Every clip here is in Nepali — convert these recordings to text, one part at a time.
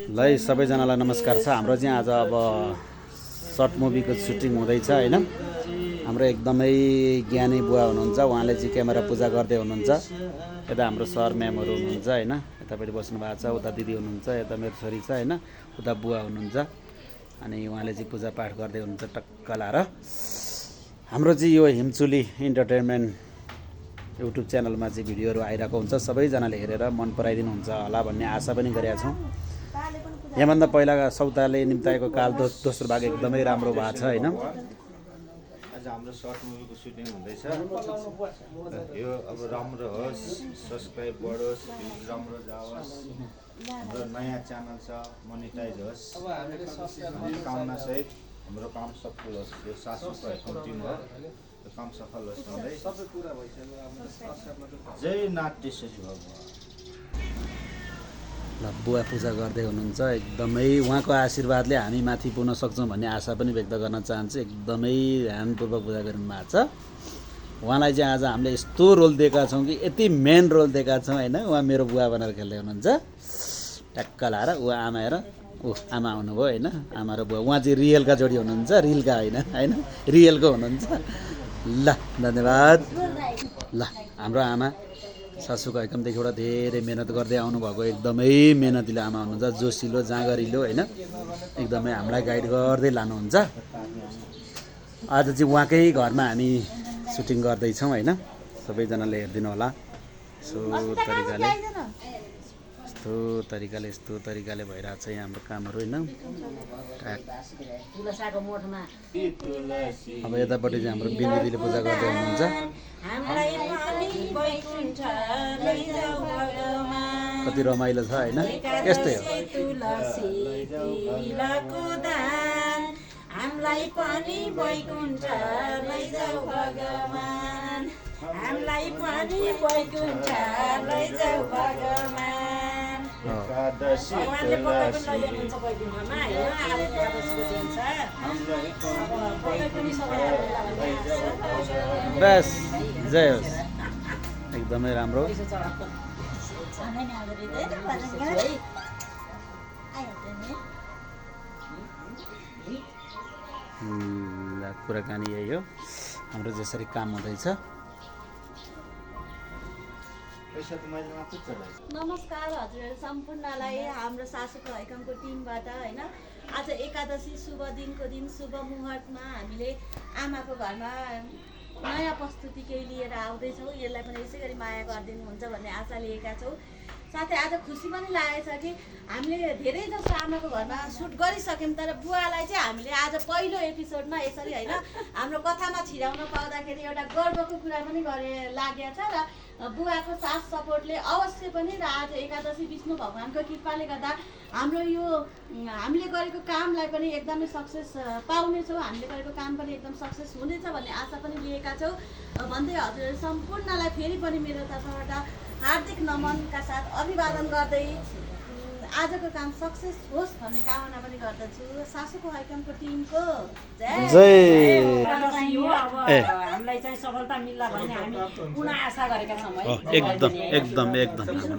ल सबैजनालाई नमस्कार छ। हाम्रो चाहिँ आज अब सर्ट मुभीको सुटिङ हुँदैछ हैन। हाम्रो एकदमै ज्ञानी बुवा हुनुहुन्छ, उहाँले चाहिँ क्यामेरा पूजा गर्दै हुनुहुन्छ। यता हाम्रो सर म्यामहरू हुनुहुन्छ हैन, यतापट्टि बस्नु भएको छ, उता दिदी हुनुहुन्छ, यता मेरो छोरी छ हैन, उता बुवा हुनुहुन्छ। अनि उहाँले चाहिँ पूजा पाठ गर्दै हुनुहुन्छ टक्क लाएर। हाम्रो चाहिँ यो हिमचुली इन्टरटेनमेन्ट युट्युब च्यानलमा चाहिँ भिडियोहरू आइरहेको हुन्छ, सबैजनाले हेरेर मन पराइदिनुहुन्छ होला भन्ने आशा पनि गरेका छौँ। यहाँभन्दा पहिला सौताले निम्ताएको काल दोस्रो भाग एकदमै राम्रो भएको छ हैन। आज हाम्रो सर्ट मुभीको सुटिङ हुँदैछ। यो अब राम्रो होस्, सब्सक्राइब बढोस्, भ्युज राम्रो जाओस्, हाम्रो नयाँ च्यानल छ मोनिटाइज होस् भन्ने कामनासहित हाम्रो काम सफल होस्। यो सासूको हेल्प टिम हो, यो काम सफल होस् भन्दै जय नाट्यश्री भगवान्। ल बुवा पूजा गर्दै हुनुहुन्छ, एकदमै उहाँको आशीर्वादले हामी माथि पुग्न सक्छौँ भन्ने आशा पनि व्यक्त गर्न चाहन्छु। एकदमै ध्यानपूर्वक पूजा गर्नु भएको छ। उहाँलाई चाहिँ आज हामीले यस्तो रोल दिएका छौँ कि यति मेन रोल दिएका छौँ हैन। उहाँ मेरो बुवा भनेर खेल्दै हुनुहुन्छ टक्क लाएर। उहाँ आमा हेर, आमा आउनुभयो हैन, आमा र बुवा। उहाँ चाहिँ रियलका जोडी हुनुहुन्छ, रिलका हैन रियलको हुनुहुन्छ। ल धन्यवाद। ल हाम्रो आमा सासूको आइकमदेखिबाट धेरै मेहनत गर्दै आउनुभएको एकदमै मेहनतिलो आमा हुनुहुन्छ, जोसिलो जाँगरिलो हैन, एकदमै हामीलाई गाइड गर्दै लानुहुन्छ। आज चाहिँ उहाँकै घरमा हामी सुटिङ गर्दैछौँ हैन। सबैजनाले हेरिदिनु होला। यस्तो तरिकाले भइरहेको छ यहाँ हाम्रो कामहरू हैन। अब यतापट्टि चाहिँ हाम्रो बिन्दुदीले पूजा गर्दै हुनुहुन्छ। कति रमाइलो छ हैन। यस्तै हो। हामीलाई पनि वैकुण्ठ लैजाऊ भगवान, हामीलाई पनि वैकुण्ठ लैजाऊ भगवान। भगवानले पक्कै पनि लैजानुहुन्छ वैकुण्ठमा हैन। आज एकादशीको दिन छ। पक्कै पनि सबैलाई बस जय होस्। एकदमै राम्रो। कुराकानी यही हो हाम्रो जसरी काम हुँदैछ। नमस्कार हजुर सम्पूर्णलाई हाम्रो सासूको हैकमको टिमबाट हैन। आज एकादशी शुभ दिनको दिन शुभ मुहुर्तमा हामीले आमाको घरमा नयाँ प्रस्तुति केही लिएर आउँदैछौँ। यसलाई पनि यसै गरी माया गरिदिनुहुन्छ भन्ने आशा लिएका छौँ। साथै आज खुसी पनि लागेको छ कि हामीले धेरै जसो आमाको घरमा सुट गरिसक्यौँ, तर बुवालाई चाहिँ हामीले आज पहिलो एपिसोडमा यसरी होइन हाम्रो कथामा छिराउन पाउँदाखेरि एउटा गर्वको कुरा पनि लागेको छ। र बुवाको साथ सपोर्टले अवश्य पनि र आज एकादशी विष्णु भगवानको कृपाले गर्दा हाम्रो यो हामीले गरेको कामलाई पनि एकदमै सक्सेस पाउनेछौँ, हामीले गरेको काम पनि एकदम सक्सेस हुनेछ भन्ने आशा पनि लिएका छौँ भन्दै हजुर सम्पूर्णलाई फेरि पनि मेरो तर्फबाट हार्दिक नमनका साथ अभिवादन गर्दै आजको काम सक्सेस होस् भन्ने कामना पनि गर्दछु। सासूको हैकमको टिमको जय। हामीलाई चाहिँ सफलता मिल्ला भन्ने हामी पुनः आशा गरेका छौँ है। एकदम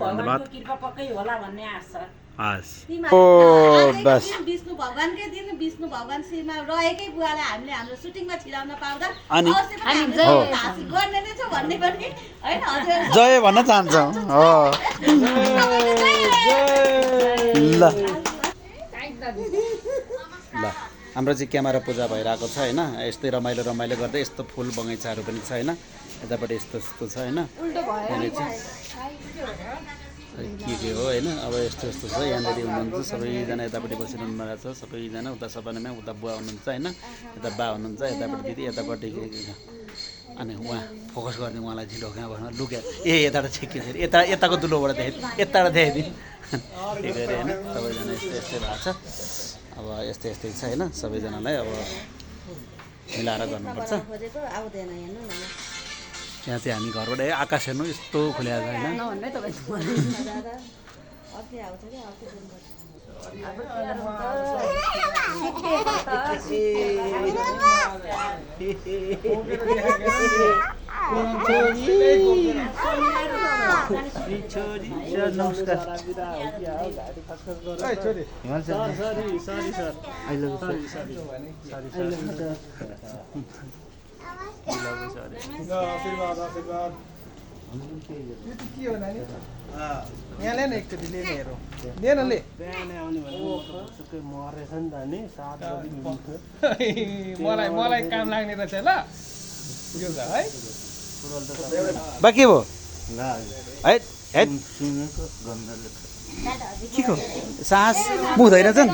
धन्यवाद। कृपा पक्कै होला भन्ने आशा। बस विष्णु भगवानकै दिन विष्णु भगवान श्रीमा रहेकै बुवालाई हामीले हाम्रो सुटिङमा छिराउन पाउँदा अनि अवश्य पनि हामीले हासिल गर्ने नै छौँ भन्ने पनि हैन हजुर जय भन्न चाहन्छौँ। हो ल हाम्रो चाहिँ क्यामेरा पूजा भइरहेको छ हैन। यस्तै रमाइलो गर्दै यस्तो फुल बगैँचाहरू पनि छ हैन। यतापट्टि यस्तो छ हैन। के हो हैन। अब यस्तो छ। यहाँनिर हुनुहुन्छ सबैजना, यतापट्टि बसिरहनु भएको छ सबैजना। उता सपनामा उता बुवा हुनुहुन्छ हैन, यता बा हुनुहुन्छ, यतापट्टि दिदी, यतापट्टि अनि उहाँ फोकस गर्ने उहाँलाई चाहिँ ढोका भएर लुक्या यताबाट छेकियो फेरि यताको दुलोबाट यताबाट देखाइदिनु के गरे हैन। सबैजना यस्तै भएको छ। अब यस्तै छ हैन। सबैजनालाई अब मिलाएर गर्नुपर्छ। यहाँ चाहिँ हामी घरबाट आकाश हेर्नु यस्तो खुलेको छ हैन। नमस्कार यहाँ ले न एकचोटि ले हेरौँ ले न ले मलाई काम लाग्ने रहेछ ल यो त है बाँकी भयो है है के को सास मुख धोइरहेछन्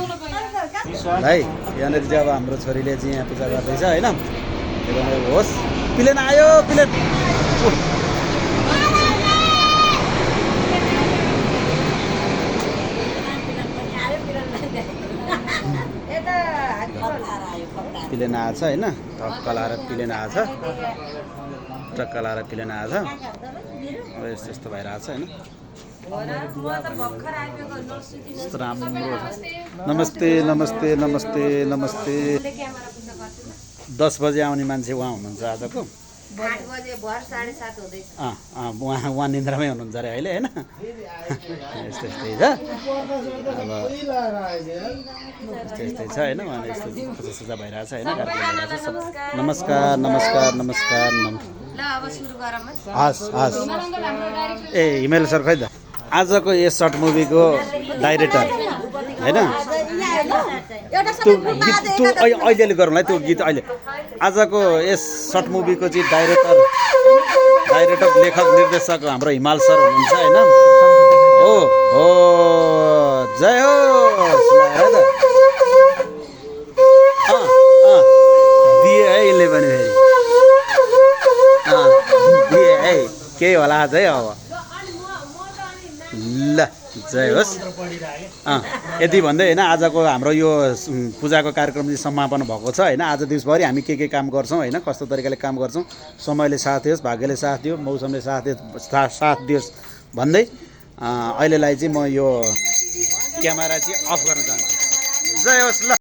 है यहाँनिर चाहिँ अब हाम्रो छोरीले चाहिँ यहाँ पूजा गर्दैछ होइन एकदमै होस् प्लेन आयो प्लेन प्लेन आएछ होइन टक्क लाएर प्लेन आएछ टक्क लाएर प्लेन आएछ अब यस्तो यस्तो भइरहेछ होइन यस्तो राम्रो नमस्ते नमस्ते नमस्ते नमस्ते 10 बजे आउने मान्छे उहाँ हुनुहुन्छ आजको 8 बजे भर 7:30 हुँदैछ उहाँ निन्द्रामै हुनुहुन्छ अरे अहिले होइन यस्तो यस्तै छ अब यस्तै यस्तै छ होइन उहाँले यस्तो पूजा भइरहेछ होइन नमस्कार नमस्कार नमस्कार ल अब सुरु गरौँ हस् हस् ए हिमेल सर खै त आजको यस सर्ट मुभीको डाइरेक्टर होइन त्यो गीत त्यो अहिले गरौँला त्यो गीत अहिले आजको यस सर्ट मुभीको चाहिँ डाइरेक्टर लेखक निर्देशक हाम्रो हिमाल सर हुनुहुन्छ होइन हो हो जय हो दिए है यसले पनि फेरि दिए है केही होला आज है अब ल जय होस् यति भन्दै होइन आजको हाम्रो यो पूजाको कार्यक्रम चाहिँ समापन भएको छ होइन आज दिवसभरि हामी के काम गर्छौँ होइन कस्तो तरिकाले काम गर्छौँ समयले साथ दियोस् भाग्यले साथ दियो मौसमले साथ दियोस् भन्दै अहिलेलाई चाहिँ म यो क्यामेरा चाहिँ अफ गर्न चाहन्छु जय होस् ल